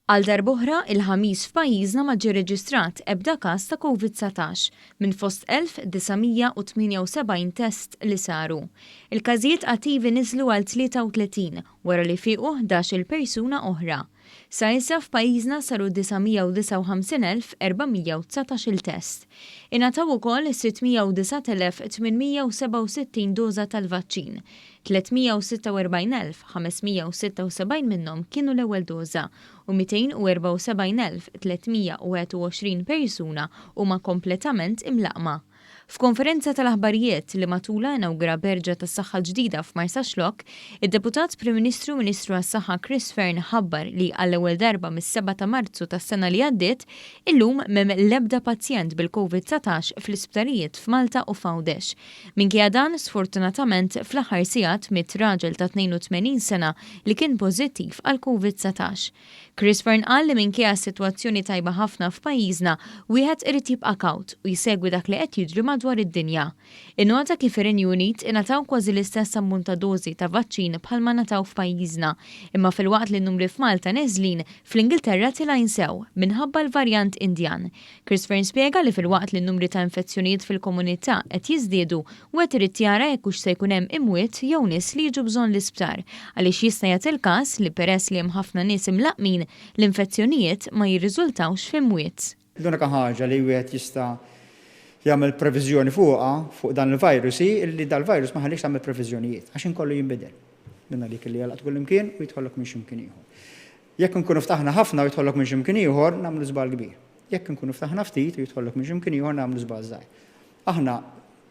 Għal darb'oħra, il-Ħamis f'pajjiżna ma ġie reġistrat ebda każ ta' Covid 19 minn fost 1,978 test li saru. Il-każijiet attivi niżlu għal 33 wara li fiequ 11-il persuna oħra. Sa issa f'pajjiżna saru 959,419-il test. Ingħataw ukoll 609,867 doża tal-vaċċin. 346,576 minnhom kienu l-ewwel doża u 274,321 persuna huma kompletament imlaqqma. F'konferenza tal-aħbarijiet li matulha inawgura berġa tas-saħħa ġdida f'Marsaxlokk, id-Deputat Prim Ministru u Ministru għas-Saħħa Chris Fearne ħabbar li għall-ewwel darba mis-7 ta' Marzu tas-sena li għaddiet, illum m'hemm l-ebda pazjent bil-Covid-19 fl-isptarijiet f'Malta u f'Għawdex. Minkejja dan, sfortunatament, fl-aħħar sigħat miet raġel ta' 82 sena li kien pożittiv għall-Covid-19. Chris Fearne qal li minkejja s-sitwazzjoni tajba ħafna f'pajjiżna, wieħed irid jibqa' kawt u jsegwi dak li qed jiġri madwar id-dinja. Innota kif ir-Renju Unit ingħataw kważi l-istess ammont ta' dożi ta' vaċċin bħalma ngħataw f'pajjiżna, imma filwaqt li n-numri f'Malta neżlin, fl-Ingilterra tilgħin sew, minħabba l-varjant Indjan. Chris Fearne spjega li filwaqt li n-numri ta' infezzjonijiet fil-komunità qed jiżdiedu, Wieħed irid jara jekk hux se jkun hemm imwiet jew nies li jiġu bżonn l-isptar, għaliex jista' jagħti l-każ li peress li hemm ħafna nies imlaqqmin, l-infezzjonijiet ma jirriżultawx f'imwiet. L-unika ħaġa li wieħed jista' jagħmel previżjoni fuqha, fuq dan il-virus hi li dal-virus ma jħallikx tagħmel previżjonijiet, għax inkollu jinbidel. Minn għalik li jagħlaq kullimkien u jidħollok minn x'imkien ieħor. Jekk inkunu ftaħna ħafna u jidħollok minn x'imkien ieħor, nagħmlu żball kbir. Jekk inkunu ftaħna ftit u jidħollok minn x'imkien ieħor nagħmlu żball żgħir. Aħna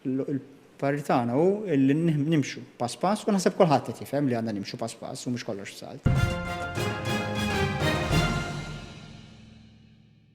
l-parir tagħna hu li nimxu pass pass u naħseb kulħadd qed jifhem li għandna nimxu pass pass u mhux kollox f'salt.